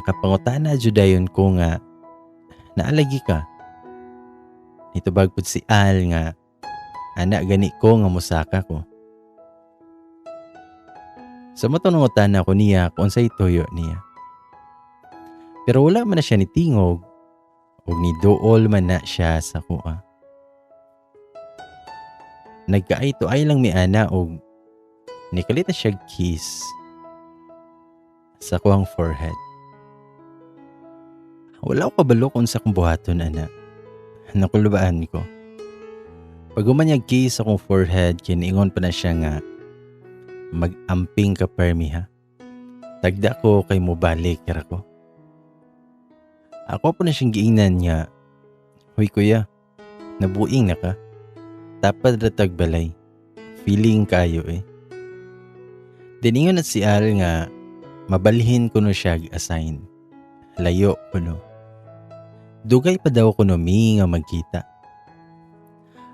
Nakapangutana jud dayon ko nga, "Naa lagi ka?" Nitubag pud si Al nga ana gani ko nga musaka ko. Sa mao tong nangutana ko niya kung unsay tuyo niya. Pero wala man na siya nitingog ug niduol man na siya sa akoa. Nagka-eye to eye lang mi ana og nikalit na siya kiss sa akoang forehead. Wala ko kabalo kung unsa akong buhaton ana. Nakulbaan ko. Pag human niya kiss akong forehead, kiniingon pa na siya nga, "Mag-amping ka permi ha. Tagda ko kay mobalik ra ko." Ako po na siyang giingnan nga, "Hoy kuya, nabuing na ka. Tapad ra tag balay. Feeling kayo eh." Diningon na si Al nga mabalhin kuno siya assign. Layo kuno. Dugay pa daw kuno mi nga magkita.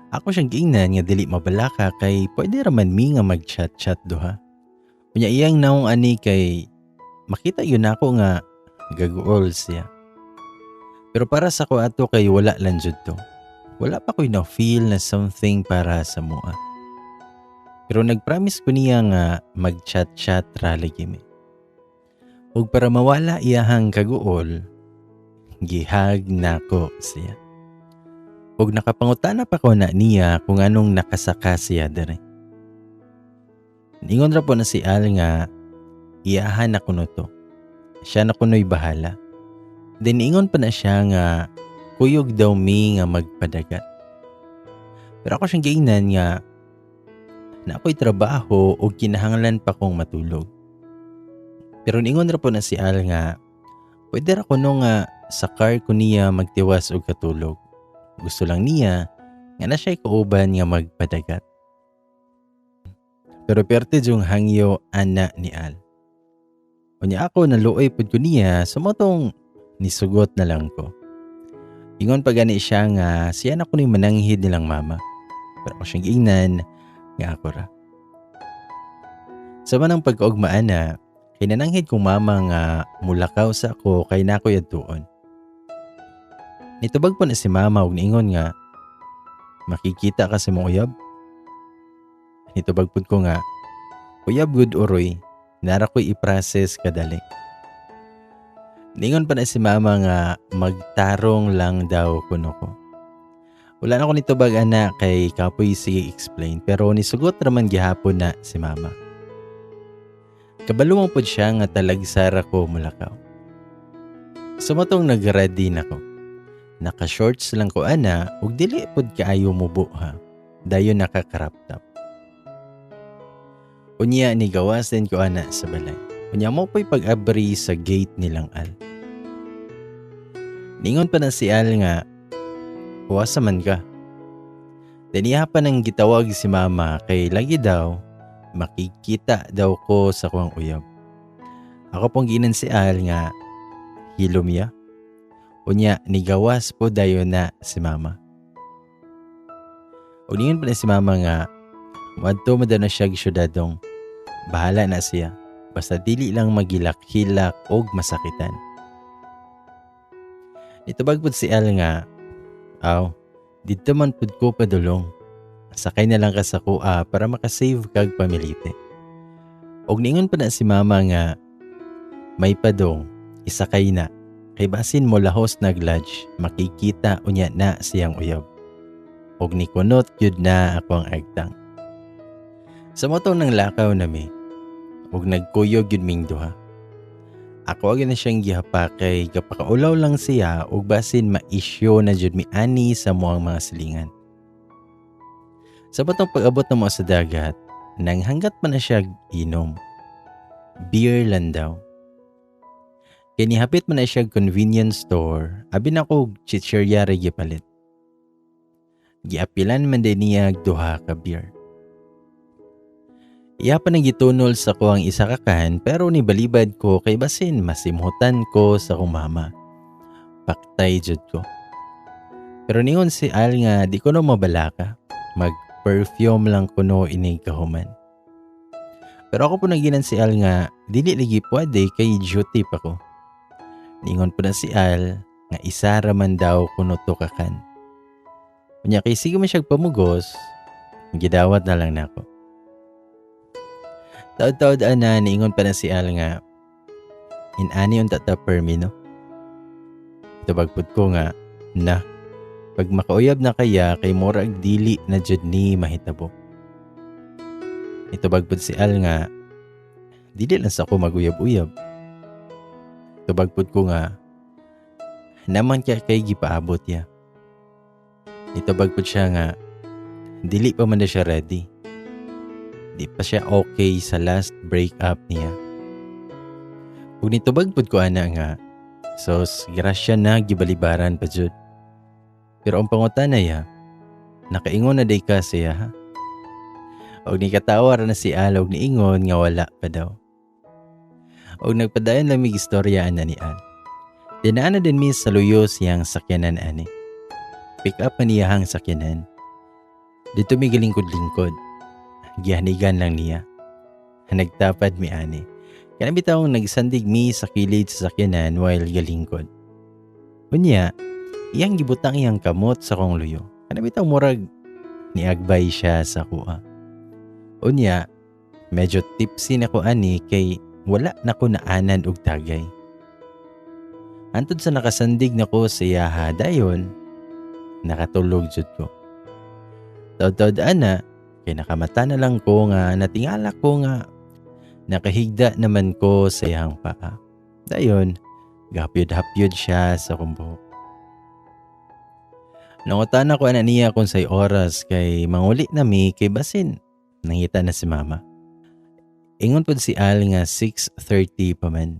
Ako siyang giingnan nga dili mabalaka kay pwede raman mi nga mag-chat-chat duha. Unya iyang naong ani kay makita yun ako nga gaguol siya. Pero para sa ko ato kay wala lang jud to. Wala pa ko'y na-feel na something para sa mua. Pero nag-promise ko niya nga mag-chat-chat ra lagi mi. Ug para mawala iyahang kaguol, gihag nako siya. Ug nakapangutana pa ko na niya kung anong nakasaka siya dere. Ningon ra po na si Al nga iyahan na kuno to. Siya na kuno'y bahala. Then ingon pa na siya nga kuyog daw mi nga magpadagat. Pero ako siyang giingnan nga na ako'y trabaho ug kinahanglan pa kong matulog. Pero ningon ra po na si Al nga pwede ra kuno nga sa car ko niya magtiwas og katulog. Gusto lang niya nga na siya'y kauban nga magpadagat. Pero perte yung hangyo ana ni Al. Unya ako naluoy pud ko niya, so mao tong nisugot na lang ko. Ingon pa gani siya nga siya na kuno'y mananghid nilang mama. Pero ako siyang giingnan nga ako ra. Sa manang pagkaugmaan na, kay nananghid kong mama nga mulakaw sa ako kay nakoy adtuon. Nitubag po na si mama og niingon nga, "Makikita ka sa mong uyab?" Nitubag pud ko nga, "Uyab gud uroy, nara ko'y i-process kadali." Ningon pa na si mama nga magtarong lang daw kuno ko. Wala na ko nitubag ana kay kapoy sige explain, pero nisugot raman gihapon na si mama. Kabalo man pud siya nga talagsara ko mulakaw. So mao tong nag-ready na ko. Naka-shorts lang ko ana ug dili pud kaayo mubo ha. Dayon naka-crop top. Unya ni gawas din ko ana sa balay. Unya mo po'y pag-abri sa gate nilang Al. Ningon pa na si Al nga, "Huwasa man ka?" Then iya pa nang gitawag si mama kay lagi daw, makikita daw ko sa kuwang uyab. Ako pong ginan si Al nga, "Hilom ya." Unya, nigawas po dayon na si mama. O ningon pa na si mama nga, wadto mo daw na siya syudadong. Bahala na siya. Basta dili lang magilak-hilak og masakitan. Nitubag pud si Al nga, "Aw, didto man pud ko padulong. Sakay na lang ka sa kuha para makasave kag pamilite." Og ningon pa na si mama nga, "May padong, isakay na. Kay basin mo lahos naglodge, makikita unya na siyang uyab." Og nikunot yun na ako ang agtang. Sa motong nang lakaw nami, og nagkuyog yun ming duha. Ako agad na siyang gihapa kay kapakaulaw lang siya og basin maisyo na jud mi ani sa muang mga silingan. Sa batong pag-abot na mo sa dagat, nang hanggat pa na siya inom. Beer lang daw. Kay nihapit man na siya convenience store, abi na ko chichirya ra gipalit. Giapilan man din niya duha ka beer. Iya pa nang gitunol sa kuang isa ka can, pero nibalibad ko kay basin masimhutan ko sa akong mama. Paktay jud ko. Pero ningon si Al nga di ko no mabalaka. Mag-perfume lang kuno inig kahuman. Pero ako po naginan si Al nga dili lagi pwede kay duty pa ko. Niingon po na si Al nga isa ra man daw kuno to kakan. Unya kay sige man siya pamugos, gidawat na lang nako. Taod-taod ana, niingon pa na si Al nga inani unta ta permi, no? Tubag pud ko nga na pag makauyab na kaya kay murag dili na jud ni mahitabo. Itubag pud si Al nga dili lang sa ko maguyab-uyab. Tubag pud ko nga naman kay kay gipaabot ya. Itubag pud siya nga dili pa man na siya ready. Di pa siya okay sa last breakup niya. Ug nitubag pud ko ana nga sos grasya na gibalibaran pa jud. Pero ang pangutana ya, nakaingon na day ka siya ha? Og nikatawa ra na si Al og niingon nga wala pa daw. Og nagpadayon lang mig istorya ana ni Al. Dinaan na din mi sa luyo siyang sakyanan ani. Pick up man niya ang sakyanan. Dito mi galingkod-lingkod. Gihanigan lang niya. Nagtapad mi ani. Kana bitawng nagsandig mi sa kilid sa sakyanan while galingkod. Unya, iyang gibutang iyang kamot sa kong luyo. Kana bitaw murag niagbay siya sa kuha. Unya, medyo tipsy na ko ani kay wala na ko naanan og tagay. Antod sa nakasandig na ko sa iyaha dayon, nakatulog jud ko. Taod-taod ana, kay nakamata na lang ko nga natingala ko nga nakahigda naman ko sa iyang paa. Dayon, gahapyod-hapyod siya sa akong buhok. Nangutana ko ana niya kung say oras kay manguli na mi kay basin nangita na si mama. Ingon pod si Al nga 6:30 pa man.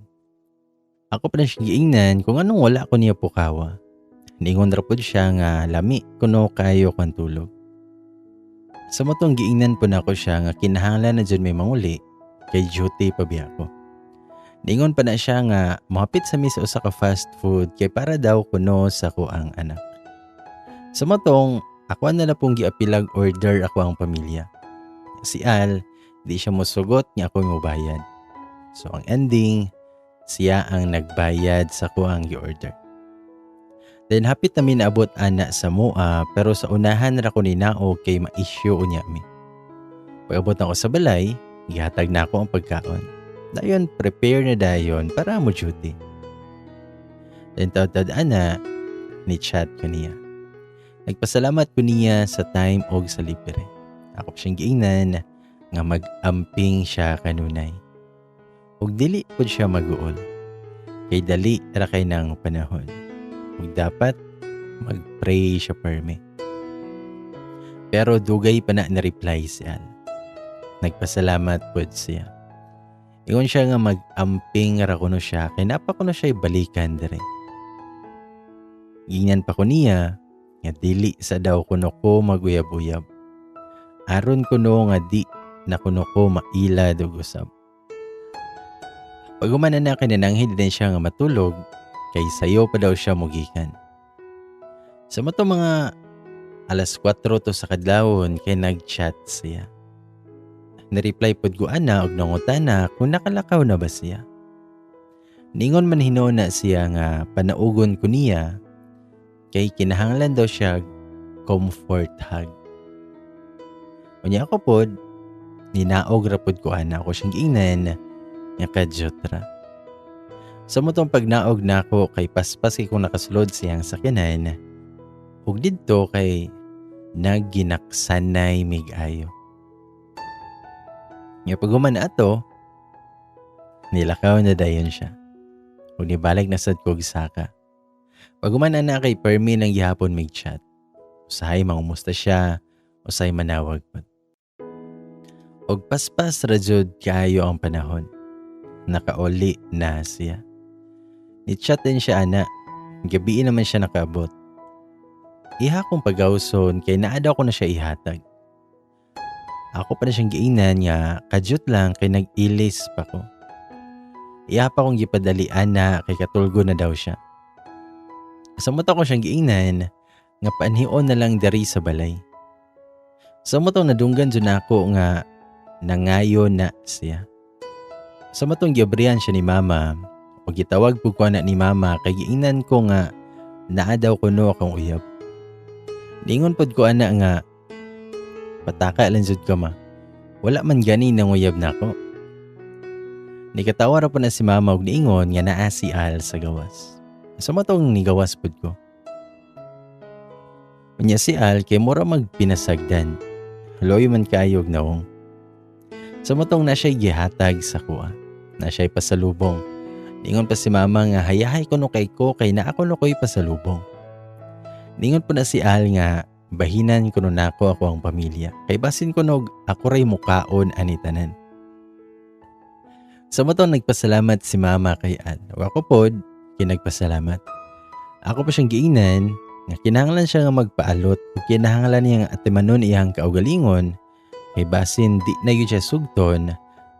Ako pa na siya giingnan kung anong wala ko niya pukawa. Niingon ra pod siya nga lami kuno kayo kang tulog. Sa motong giingnan po nako siya nga kinahanglan na jud may manguli kay duty pa biya ko. Niingon pa na siya nga mohapit sa mi sa usa ka fast food kay para daw kuno sa ko ang anak. Sa motong ako na na pong giapilag order ako ang pamilya. Si Al, di siya mosugot nga ako mobayad. So ang ending, siya ang nagbayad sa ko ang gi-order. Then hapit na mi naabot ana sa mua pero sa unahan ra ko ninaog kay ma-issue unya mi. Pag-abot na ko sa balay, gihatag na ako ang pagkaon. Dayon prepare na dayon para mo duty. Then taod-taod ana, ni chat ko niya. Nagpasalamat ko niya sa time og sa libre. Ako siyang giingnan nga mag-amping siya kanunay. Ug dili pud siya maguol. Kay dali ra kay nang panahon. Ug dapat mag-pray siya perme. Pero dugay pa na na-reply si Al. Nagpasalamat pud siya. Ingon siya nga mag-amping ra kuno siya kay napa kuno siya balikan dire. Giingnan pa ko niya nga dili sa daw kuno ko maguyab-uyab. Aron kuno nga di na kuno ko mailad og usab. Pag human na kinananghid din siya nga matulog kay sayo pa daw siya mugikan. Sa mato mga 4:00 to sa kadlawon kay nag-chat siya. Ni-reply pod ko ana og nangutana kung nakalakaw na ba siya. Ningon man hinuon na siya nga panaugon ko niya kay kinahanglan daw siya comfort hug. Unya ako pod, ninaog ra pod ko ana ako siyang giingnan nga kadyot ra. Sa motong pagnaog nako kay paspas kay kung nakasulod siyang sakyanan, ug didto kay nagginaksanay mig-ayo. Nga pag human ato, nilakaw na dayon siya. Ug nibalik na sad kog saka. Pag human ana kay permi nang gihapon mig chat. Usahay mangumusta siya, usahay manawag pa. Og paspas ra jud kaayo ang panahon. Nakauli na siya. Ni-chat din siya ana. Gabi naman siya nakaabot. Iha kong pagawson kay naa daw ko na siya ihatag. Ako pa na siyang giingnan nga kadyot lang kay nag-ilis pa ko. Iha pa kong gipadali ana kay katulgo na daw siya. Sa mata ko siyang giingnan nga paanhion na lang diri sa balay. Sa matong nadunggan jud nako nga nangayo na siya. Sa matong giabrihan siya ni mama Ug gitawag pud ko ana ni mama kay giingnan ko nga naa daw kuno akong uyab. Niingon pud ko ana nga pataka lang jud ka, ma. Wala man gani nanguyab nako. Nikatawa ra po na si mama og niingon nga naa si Al sa gawas. Sa matong nigawas pud ko. Unya si Al kay mura magpinasagdan. Loy man kaayo og nawong. Sa matong na siya'y gihatag sa kuha. Na siya'y pasalubong. Ningon pa si mama nga hayahay kuno kay ko kay naa kuno ko'y pasalubong. Ningon po na si Al nga bahinan kuno nako ako ang pamilya. Kay basin kuno ako ray mukaon ani tanan. Sa matong nagpasalamat si mama kay Al. O ako pod, kinagpasalamat. Ako pa siyang giingnan nga kinahanglan siya nga magpaalot ug kinahanglan niya nga atimanon iyang kaugalingon kay basin di na yun siya sugton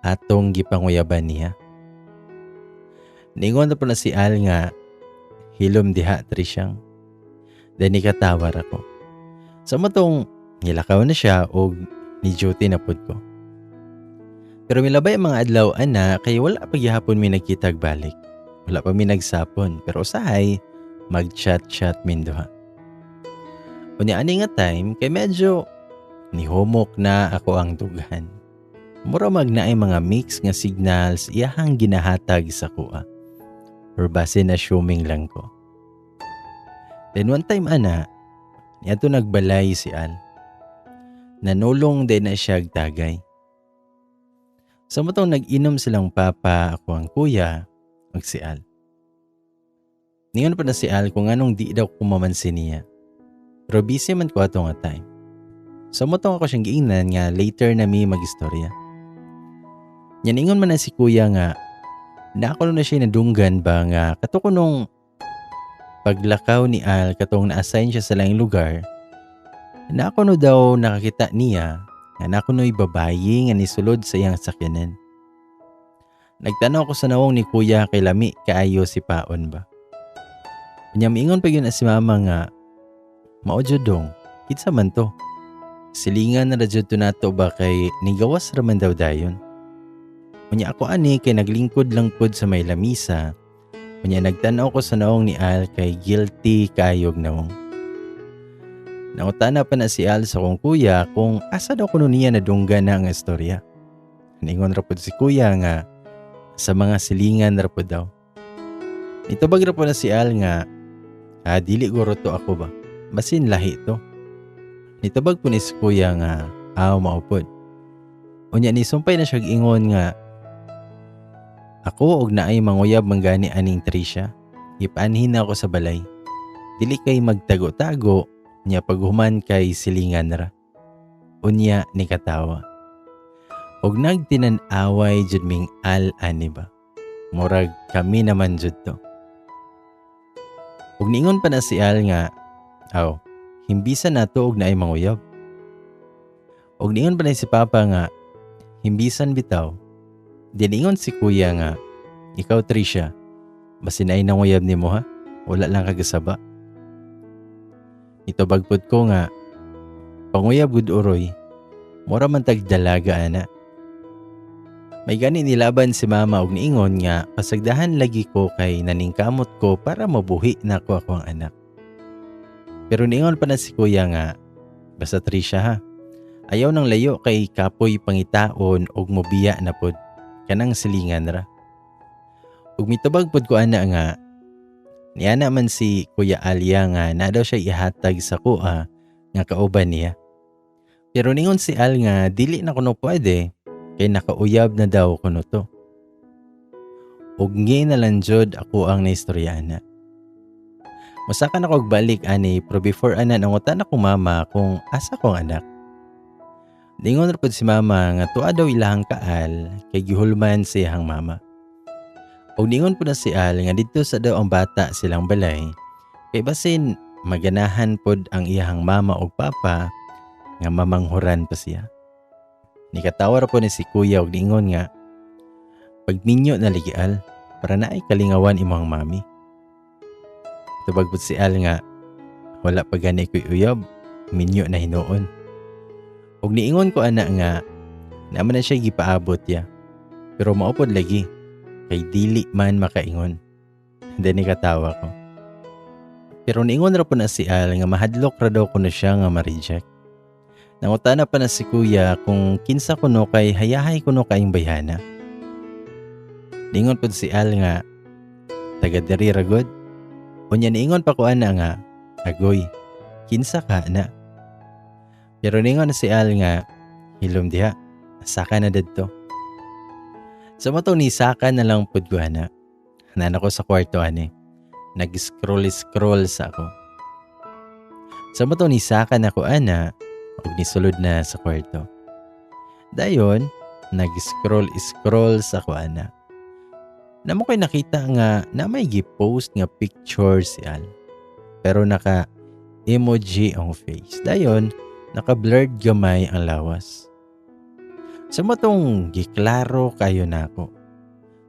atong gipanguyaban niya. Ningon na po na si Al nga hilom diha Trishang. Then nikatawar ako. Sa matong nilakaw na siya og ni duty na pud ko. Pero milabay ang mga adlaw ana kay wala pa gihapon mi nagkitag balik. Wala pa mi nagsapon pero usahay mag-chat-chat min duha. Unya ani nga time kay medyo nihumok na ako ang dughan. Mura mag naay mga mix nga signals iyahang ginahatag sa kuha. Or basin assuming lang ko. Then one time ana, niadto nagbalay si Al. Nanulong din na siya tagay. Sa matong nag-inom silang papa, ako ang kuya, ug si Al. Ningon pa na si Al kung anong di daw kumamansin niya. Pero busy man ko ato nga time. Sa matong ako siyang giingnan nga later na mi mag-istorya. Yan ingon man na si kuya nga na ako na siya nadunggan ba nga kato ko nung paglakaw ni Al katong na-assign siya sa laing lugar, na ako no daw nakakita niya nga na ako no'y babayi nga nisulod sa iyang sakyanan. Nagtanaw ko sa nawong ni kuya kay lami kaayo si paon ba. Unya miingon pa yun na si mama nga mao jud dong, kinsa man to? Silingan na ra jud to nato ba kay nigawas ra man daw dayon. Unya ako ani kay naglingkod lang pud sa may lamisa. Unya nagtan-aw ko sa nawong ni Al kay guilty kaayog nawong. Nangutana pa na si Al sa kong kuya kung asa daw kuno niya nadunggan na ang istorya. Ningon ra pud si kuya nga sa mga silingan ra pud daw. Nitubag ra pud na si Al nga dili guro to ako ba. Basin lahi to. Nitubag po ni si kuya nga aw maupod. Unya ni sumpay na siya ingon nga ako og naay manguyab manggani aning Trisha. Ipaanhin na ako sa balay. Dili kay magtago-tago nya paghuman kay silingan ra. Unya ni katawa. Og nagtinan-away jud ming Al ani ba. Murag kami naman jud to. Og niingon pa na si Al nga aw himbisa nato og naay manguyab. Og niingon pa na si Papa nga himbisan bitaw. Diningon si kuya nga, ikaw Trisha, basin ay nanguyab nimo ha, wala lang kagasaba. Ito bagpod ko nga, panguyab gud uroy, mura man tag dalaga ana. May gani nilaban si mama og niingon nga pasagdahan lagi ko kay naningkamot ko para mabuhi na ko ako ang anak. Pero niingon pa na si kuya nga, basta Trisha ha, ayaw nang layo kay kapoy pangitaon og mobiya na pod. Kanang silingan ra. Ug mitubag pod ko ana nga niana man si Kuya Alia nga na daw siya ihatag sa kuha nga kauban niya. Pero ningon si Al nga dili na kuno pwede kay nakauyab na daw kuno to. Ug ngi na lang jud ako ang naistorya ana. Masaka na kog balik ani pero before ana nangutan ako mama kung asa ko ang anak. Ningon ra pud si mama nga tuwa daw ilahang kaal kay gihulman sa iyang mama. Og ningon pud na si Al nga didto sa daw ang bata silang balay kay basin maganahan pod ang iyahang mama og papa nga mamanghuran pa siya. Nikatawa ra po ni si kuya og ningon nga pagminyo na lagi Al para naay kalingawan imong mami. Tubag pud si Al nga wala pa gani ko'y uyab, minyo na hinuon. Og niingon ko ana nga naman na siya gipaabot ya. Pero maupod lagi. Kay dili man makaingon. Then katawa ko. Pero niingon ra po na si Al nga mahadlok ra daw kuno siya nga ma-reject. Nangutana pa na si kuya kung kinsa kuno kay hayahay kuno kaayong bayhana. Niingon pud si Al nga taga diri ra gud. Unya niingon pa ko ana nga agoy, kinsa ka na? Pero niingon na si Al nga hilom diha, saka na dadto. Sa so, ni saka na lang pud ko ana. Nana ko sa kwarto ani. Nag-scroll-scroll sa ako. Sa so, ni saka na ko ana ug nisulod na sa kwarto. Dayon, nag-scroll-scroll sa ko ana. Namo ko'y nakita nga na may gi-post nga picture si Al. Pero naka emoji ang face. Dayon, naka-blurred gamay ang lawas. Sa matong giklaro kayo nako.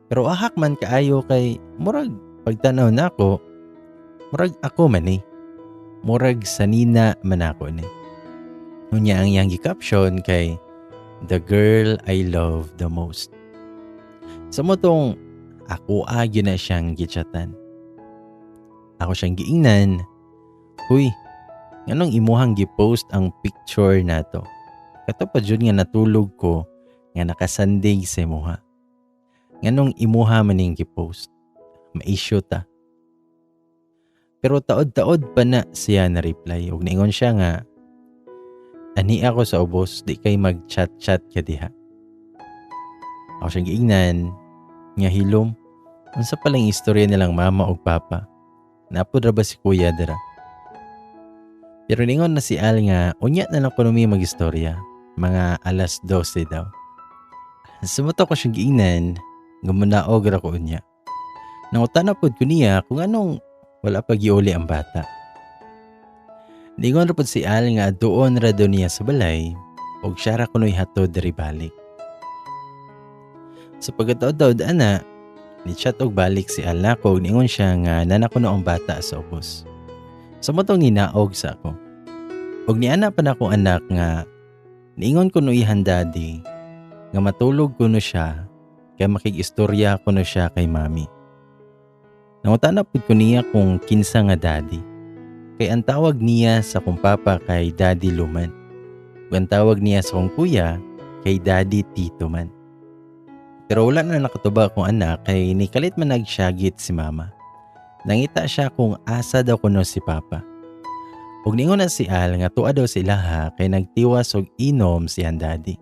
Pero ahak man kaayo kay murag pagtanaw nako, murag ako man eh. Murag sanina man ako ni. Unya ang iyang gi-caption kay "The girl I love the most." Sa motong ako agyo na siyang gichatan. Ako siyang giingnan, "Huy, nganong imuhang gipost ang picture nato? Kato pa jud nga natulog ko nga nakasandig sa imuha. Nganong imuha maning gipost? Ma-issue ta." Pero taod-taod pa na siya na reply ug niingon siya nga ani ako sa ubos, di kay mag-chat-chat ka diha. Ako siyang giingnan nga hilom, unsa palang istorya nilang mama ug papa? Napod ra ba si kuya dira? Pero ningon na si Al nga unya na lang kuno mi magistorya, mga 12:00 daw. Sumuto ko siyang giingnan nga munaog ra ko unya. Nangutana pod ko niya kung anong wala pa giuli ang bata. Ningon ra pod si Al nga doon ra daw niya sa balay ug siya ra kuno'y hatod diri balik. Sa pagkataod-taod ana, ni chat og balik si Al nako ug niingon siya nga nana kuno ang bata sa ubos. Sa motong ninaog sa ako. Ug niana pa na akong anak nga niingon kuno iyang daddy nga matulog kuno siya kay makig-istorya kuno siya kay mami. Nangutana pud ko niya kung kinsa nga daddy. Kay ang tawag niya sa kong papa kay Daddy Luman. Ug ang tawag niya sa kong kuya kay Daddy Tito man. Pero wala na nakatuba akong anak kay nikalit man nagsyagit si mama. Nangita siya kung asa daw kuno si papa. Ug ningon na si Al nga tuwa daw sila ha kay nagtiwas og inom si daddy.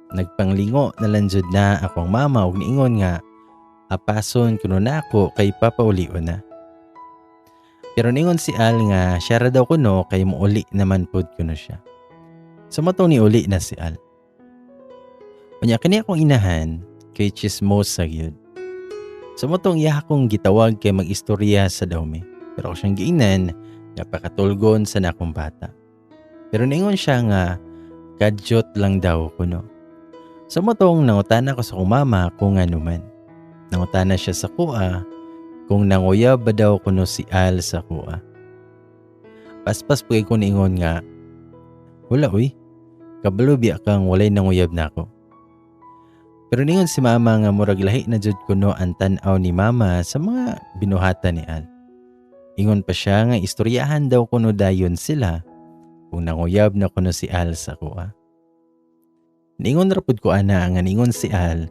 Nagpanglingo na lang jud na akong mama ug niingon nga apason kuno nako kay papaulion na. Pero ningon si Al nga siya ra daw kuno kay muuli naman pud kuno siya. So matong ni uli na si Al. Unya kani akong inahan kay chismosa gyud. So motong iya akong gitawag kay mag-istorya sa daw mi. Pero ako siyang giingnan nga pakatulgon sa nakong bata. Pero ningon siya nga kadyot lang daw kuno. So motong nangutana ko sa akong mama kung ano man. Nangutana siya sa kuha kung nanguyab ba daw kuno si Al sa kuha. Paspas pagay ko niingon nga wala uy, kabalo biya kang walay nanguyab nako. Pero ningon si mama nga murag lahi na jud kuno ang tan-aw ni mama sa mga binuhatan ni Al. Ingon pa siya nga istoryahan daw kuno dayon sila kung nanguyab na kuno si Al sa kuha. Ningon ra pud ko ana nga ningon si Al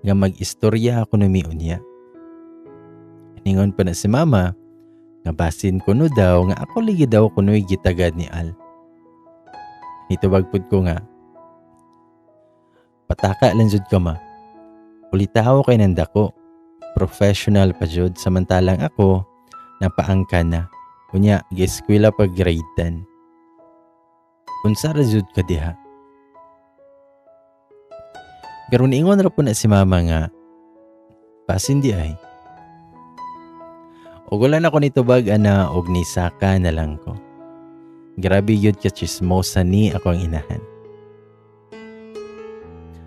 nga mag-istorya kuno mi unya. Ningon pa na si mama nga basin kuno daw nga ako ligi daw kuno'y gitagad ni Al. Nitubag pud ko nga pataka lang jud ka ma. Ulitaw kay nandako. Professional pa jud samantalang ako napaangka na. Unya gieskwela pag grade 10. Unsa ra jud ka diha? Pero niingon ra po na si mama nga pasin di ay. Ug wala na ko nitubag ana og nisaka na lang ko. Grabe yun ka chismosa ni ako ang inahan.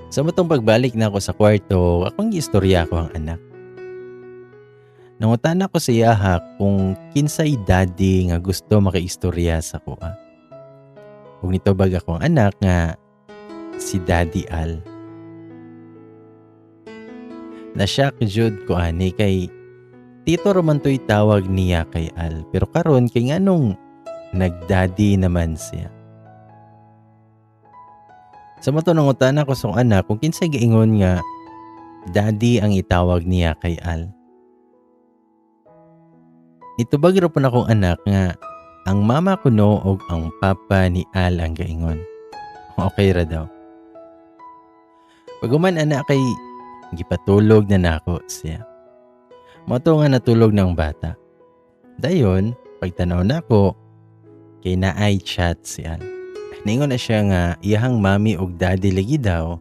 Sa matong pagbalik na ako sa kwarto, akong giistorya ako ang anak. Nangutana ko sa iyaha kung kinsay daddy nga gusto makaistorya sa kuha. Ug nitubag ako ang anak nga si Daddy Al. Na-shock jud ko ani kay tito ra man to'y tawag niya kay Al, pero karon kay nganong nagdaddy naman siya. Sa mao to nangutana ko sa akong anak kung kinsay giingon nga daddy ang itawag niya kay Al. Nitubag ra pud akong anak nga ang mama kuno og ang papa ni Al ang gaingon. Okay ra daw. Pag-human ana kay gipatulog na nako siya. Mao to nga natulog ng bata. Dayon, pagtanaw nako, kay naay chat si Al. Ningon na siya nga iyahang mami og daddy lagi daw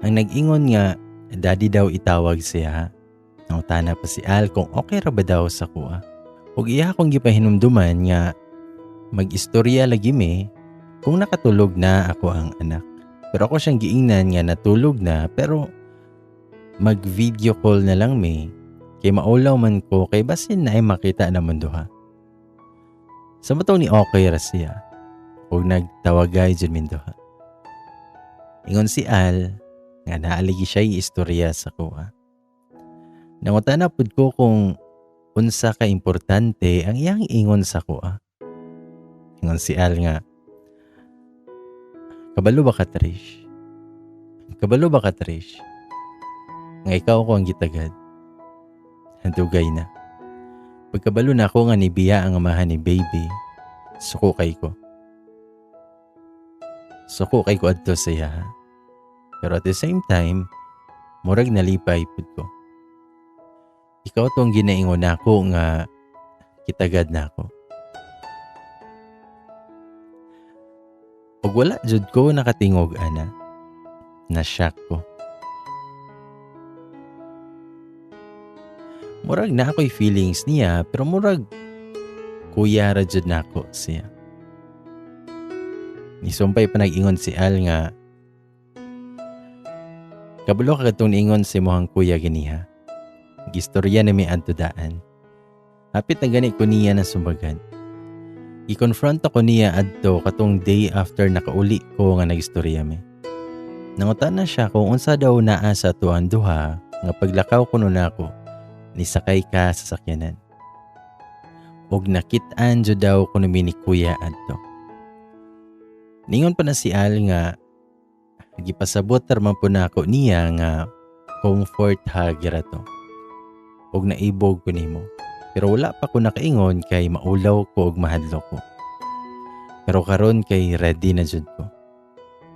ang nag-ingon nga daddy daw itawag siya. Nangutana pa si Al kung okay ra ba daw sa kuha. Ug iya akong gipahinumduman nga mag-istorya lagi mi kung nakatulog na ako ang anak. Pero ako siyang giingnan nga natulog na, pero mag-video call na lang mi kay maulaw man ko kay basin na ay makita naman duha. Sa matong ni okay ra siya ug nagtawagay jud min duha. Ingon si Al nga naaligi siya istorya sa kuha. Nangutana pud ko kung unsa ka importante ang iyang ingon sa kuha. Ingon si Al nga, "Kabalo ba ka, Trish? Kabalo ba ka, Trish? Nga ikaw ko ang gitagad. Dugay na. Pagkabalo na ako nga nibiya ang amahan ni baby, suko kay ko. Suko kay ko adto sa iya. Pero at the same time, murag nalipay pud ko. Ikaw tong ginaingon nako nga kitagad nako. Ug wala jud ko nakatingog ana. Na-shock ko. Murag na ako'y feelings niya pero murag kuya ra jud nako siya. Nisumpay pa nag-ingon si Al nga kabalo ka katong niingon si mohang kuya ganiha. Gistorya na mi adto daan. Hapit na gani ko niya na sumbagan. I-confront ako niya adto katong day after nakauli ko nga nagistorya mi. Nangutan na siya kung unsa daw naa sa tuang duha nga paglakaw kuno nako nisakay ka sa sakyanan. Og nakit-an jud daw kuno mi ni kuya adto. Ningon pa na si Al nga gipasabot ra man po nako niya nga comfort hug ra to. Og naibog ko nimo. Pero wala pa ko nakaingon kay maulaw ko og mahadlok ko. Pero karon kay ready na jud ko.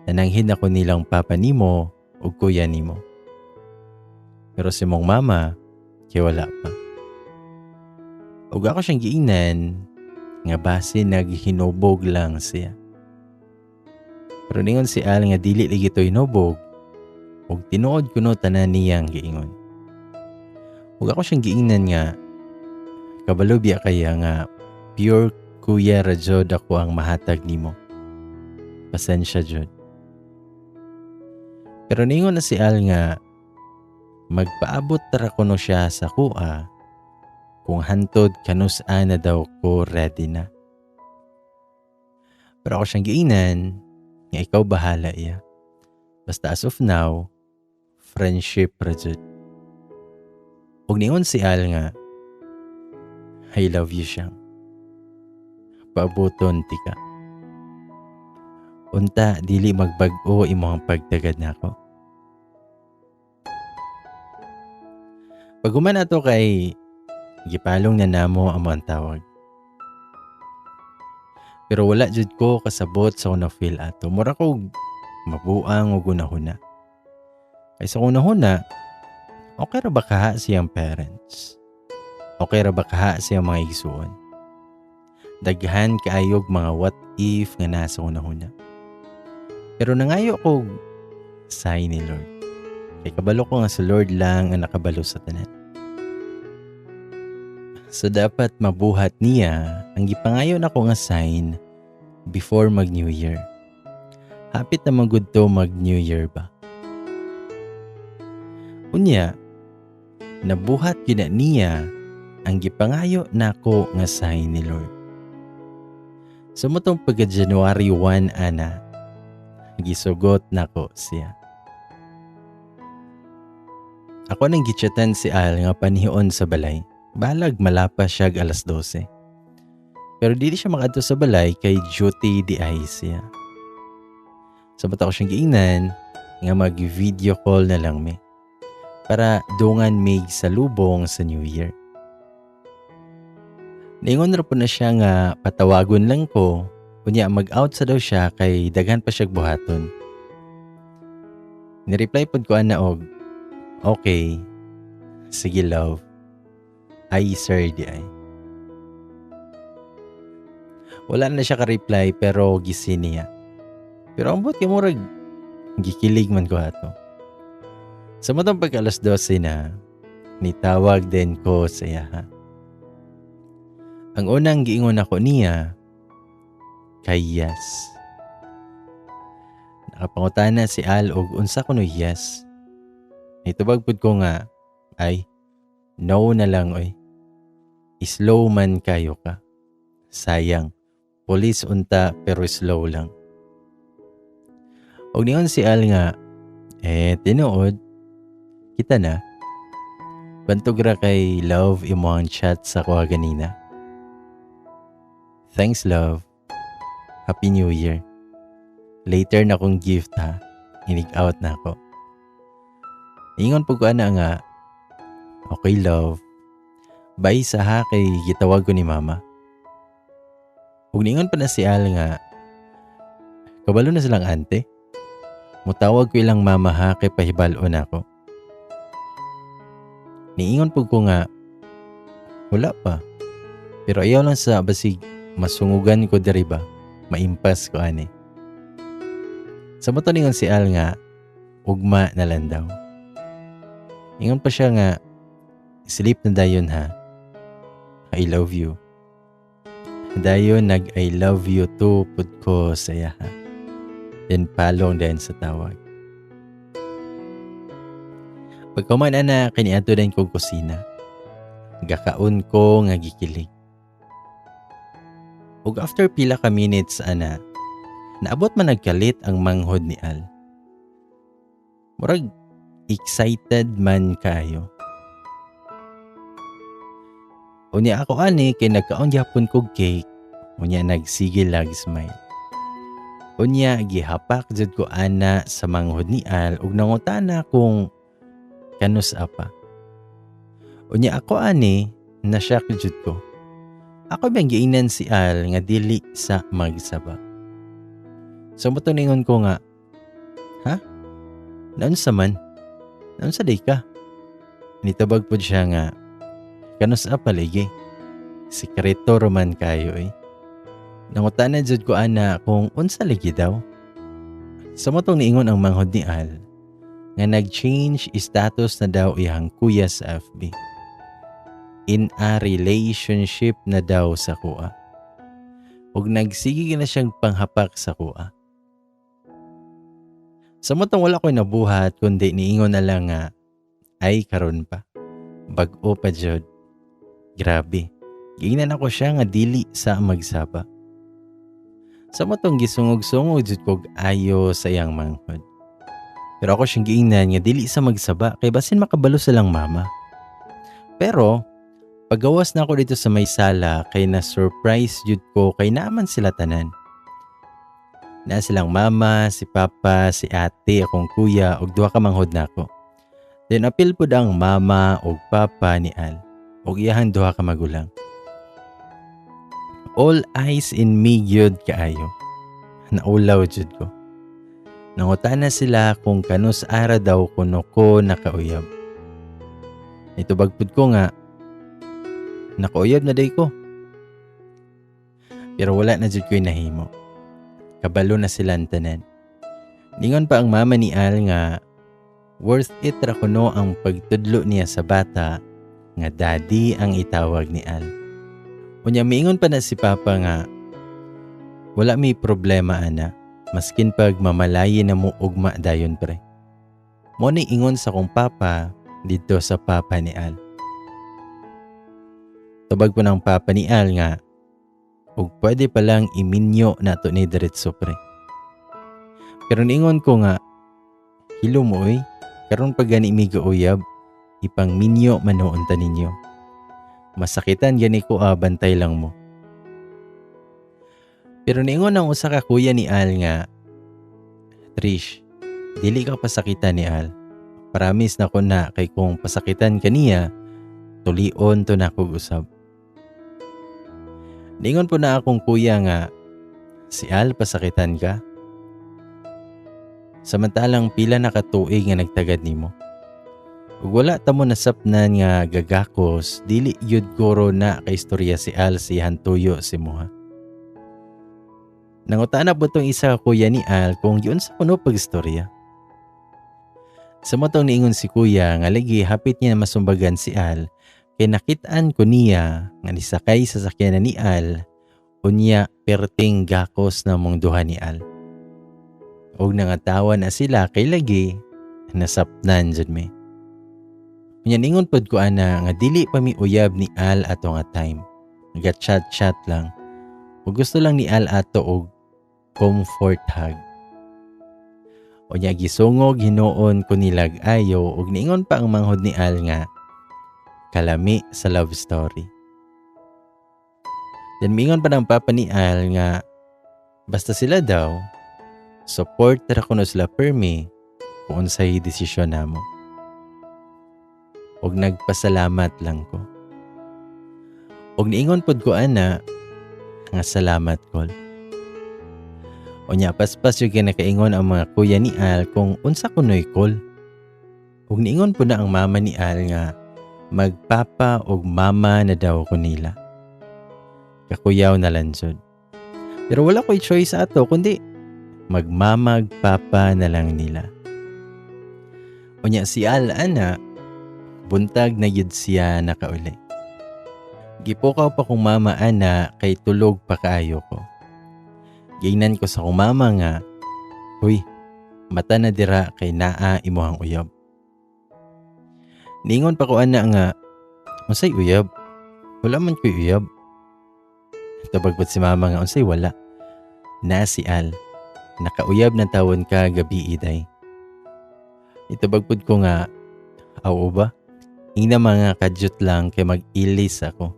Nananghin ako nilang papa nimo og kuya nimo. Pero si mong mama kay wala pa. Og ako siyang giingnan nga base naghinubog lang siya. Pero ningon si Al nga dili lagi to hinubog og tinuod kuno tanan niyang giingon. Ug ako siyang giingnan nga kabalo biya kaya nga pure kuya ra jud ako ang mahatag nimo. Pasensya jud. Pero ningon na si Al nga magpaabot ra kuno siya sa kuha kung hantod kanus-a na daw ko ready na. Pero ako siyang giingnan nga ikaw bahala iya. Basta as of now, friendship ra jud. Ug ningon si Al nga I love you siyang. Paabuton tika. Unta dili magbag-o imong pagtagad nako. Pag-human ato kay gipalong na namo ang mga tawag. Pero wala jud ko kasabot sa una feel ato. Mura ko mabuang og hunahuna. Kay sa hunahuna, okay ra ba kaha siyang parents? Okay ra ba kaha siyang mga igsuon? Daghan kaayog mga what if nga nasa hunahuna. Pero nangayo ko sign ni Lord. Kay kabalo ko nga sa Lord lang ang nakabalo sa tanan. So dapat mabuhat niya ang gipangayo nako nga sign before mag New Year. Hapit na magud to mag New Year ba? Unya, nabuhat gyud na niya ang gipangayo nako nga sign ni Lord. So motong pagka January 1 ana, gisugot nako siya. Ako nang gichatan si Al nga panihion sa balay. Balag malapas siya alas 12. Pero dili siya makadto sa balay kay duty di ay siya. Sa ako siyang giingnan nga mag-video call na lang mi para dungan mig sa lubong sa New Year. Ningon ra po na siya nga patawagon lang ko, unya mag-out sa daw siya kay daghan pa siya buhaton. Ni-reply pod ko ana og, "Okay, sige love. Ay sir di ay." Wala na siya ka-reply pero gisin niya. Pero ambot kay murag gikilig man ko ato. Sa matang pagka alas 12 na, nitawag din ko sa iyaha. Ang unang giingon ako niya, kay yes. Nakapangutana si Al og unsa kuno yes. Nitubag pud ko nga, "Ay, no na lang oy. Slow man kayo ka. Sayang, police unta pero slow lang." Og ningon si Al nga, "Eh, tinuod, kita na. Bantog ra kay love imo ang chat sa kuha ganina. Thanks, love. Happy New Year. Later na akong gift ha. Inig out na ako." Ingon po ko ana nga, "Okay love. Bye sa ha kay gitawag ko ni mama." Ug ningon pa na si Al nga, "Kabalo na silang ante. Mutawag ko ilang mama ha kay pahibalo na ako." Niingon po ko nga, "Wala pa. Pero ayaw lang sa basig masungugan ko diri ba, maimpas ko ani." Sa moto ningon si Al nga, ugma na lang daw. Ingon pa siya nga, "Sleep na dayon ha. I love you." Dayon nag I love you too pud ko sa iyaha. Then palong din sa tawag. Pagkuman ana, kiniadto din ko kusina. Gakaon ko nga gikilig. Ug after pila ka minutes ana, naabot man nagkalit ang manghod ni Al. Murag excited man kayo. Unya ako ani kay nagkaon gyapon kog cake, unya nagsige lag smile. Unya gihapak jud ko ana sa manghod ni Al ug nangutana kung kanus apa. Unya ako ani na-shock jud ko. Ako bang giingnan si Al nga dili sa magsaba. So moto ningon ko nga, "Ha? Naunsa man? Naunsa day ka?" Nitubag pod siya nga, "Kanus apa ligi? Sikreto roman kayo eh." Nangutana jud ko ana kung unsa lagi daw. Sa motong niingon ang manghod ni Al nga nag-change status na daw iyang kuya sa FB. In a relationship na daw sa kuha. Ug nagsige na siyang panghapak sa kuha. Sa motong wala ko'y nabuhat kundi niingon na lang nga, "Ay karon pa. Bag-o pa jud. Grabe. Giingnan ako siya nga dili sa magsaba." Sa motong gisungog-sungog jud kog ayo sa iyang manghod. Pero ako siyang giingnan nga dili sa magsaba kay basin makabalo silang mama. Pero pagawas na ako dito sa may sala kay na surprise jud ko kay naaman sila tanan. Naa silang mama, si papa, si ate, akong kuya ug duha ka manghod nako. Then apil pud ang mama ug papa ni Al ug iyahang duha ka magulang. All eyes in me gyud kaayo. Naulaw jud ko. Nangutana sila kung kanus ara daw kuno ko nakauyab. Nitubag pud ko nga, "Nakauyab na day ko." Pero wala na jud ko'y nahimo. Kabalo na sila tanan. Ningon pa ang mama ni Al nga worth it ra kuno ang pagtudlo niya sa bata nga daddy ang itawag ni Al. Unya miingon pa na si papa nga wala may problema ana maskin pag mamalayin na mo ugma dayon pre. Mo ni ingon sa kong papa dito sa papa ni Al. Tubag po ng papa ni Al nga ug pwede palang iminyo nato ni diretso pre. Pero niingon ko nga, "Hilo mo oy, karon pa gani mi gauyab, Ipangminyo man unta ninyo. Masakitan gani ko bantay lang mo. Pero niingon ang usa ka kuya ni Al nga, Trish, dili ka pasakitan ni Al. Promise na ko na kay kung pasakitan kaniya, tulion to na kog usab. Niingon po na akong kuya nga, si Al pasakitan ka? Samantalang pila na katuig nga nagtagad nimo. Ug wala ta mo nasapnan nga gagakos, dili yud guro na kay istorya si Al si hantuyo si muha. Nangutana po tong isa ka kuya ni Al kung yun sa kuno pagistorya. Sa motong niingon si kuya nga lagi hapit niya masumbagan si Al kay nakitaan ko niya nga nisakay sa sakyanan ni Al unya perting gakos na mong duha ni Al. Og nangatawa na sila kay lagi nasapnan jud mi. Unya ningon pod ko ana nga dili pa mi uyab ni Al ato nga time. Naga-chat-chat lang. Ug gusto lang ni Al ato og comfort hug. Unya gisungog hinuon ko nilag ayo ug niingon pa ang manghod ni Al nga kalami sa love story. Then miingon pa ng papa ni Al nga basta sila daw support ra kuno sila permi kung unsay desisyon namo. Og nagpasalamat lang ko. Og niingon pod ko ana nga salamat kol. Unya paspas yung kinakaingon ang mga kuya ni Al kung unsa kunoy kol. Og niingon po na ang mama ni Al nga magpapa og mama na daw ko nila. Kakuyaw na lang jud. Pero wala ko'y choice ato kundi magmamag papa na lang nila. Unya si Al ana buntag na yun siya nakauli. Gipukaw pa kong mama ana kay tulog pa kaayo ko. Giingnan ko sa kong mama nga, huy, mata na dira kay naa imuhang uyab. Niingon pa ko ana nga, unsay uyab? Wala man ko'y uyab. Tubag si mama nga, unsay wala? Na si Al, nakauyab na tawon ka gabi iday. Itubag pud ko nga, aw ba? Ingna mga kadyot lang kay mag-ilis ako.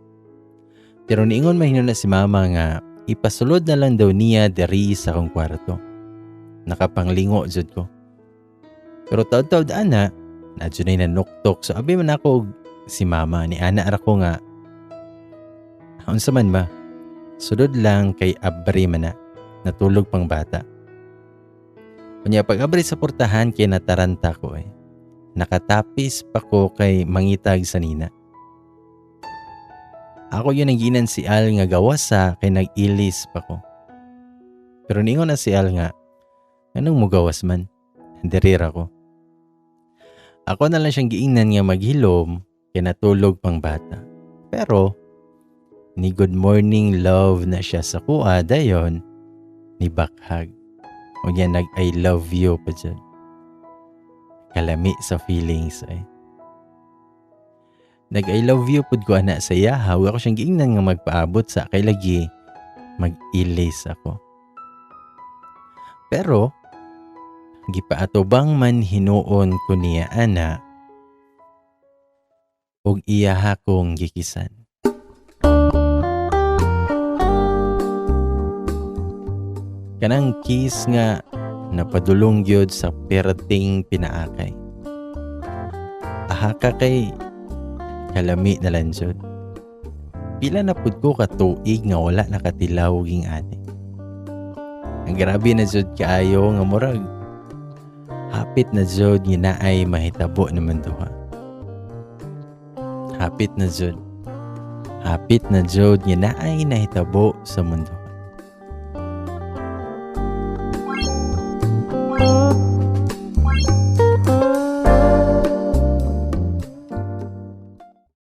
Pero niingon mahino na si mama nga ipasulod na lang daw niya diri sa akong kwarto. Nakapanglingo jud ko. Pero taod-taod ana, na jud ay nanuktok so abi man ako si mama ni ana ra ko nga unsa man ma? Sulod lang kay abri man na, natulog pang bata. Unya pag abri sa portahan kay nataranta ko eh. Nakatapis pa ko kay mangitag sa nina. Ako yun ang ginan si Al nga gawasa kay nag-ilis pa ko. Pero ningon na si Al nga, anong mugawas man? Dirira ko. Ako na lang siyang giingnan nga maghilom kay natulog pang bata. Pero, ni good morning love na siya sa kuha dayon, ni bakhag. O niya nag I love you pa dyan. Kalami sa feelings ay. Nag I love you pud ko ana sa iyaha. Ako siyang giingnan nga magpaabot sa kay lagi mag-ilis ako. Pero gipaatubang man hinuon ko niya ana og iyaha kong gikisan. Kanang kiss nga napadulong gyud sa perting pinaakay. Aha ka kay kalami na lang jud. Pila na pud ko katuig nga wala nakatilaw ging ani. Ang grabe na jud kaayo nga murag hapit na jud nga naay mahitabo naman duha. Hapit na jud. Hapit na jud nga naay nahitabo sa mundo.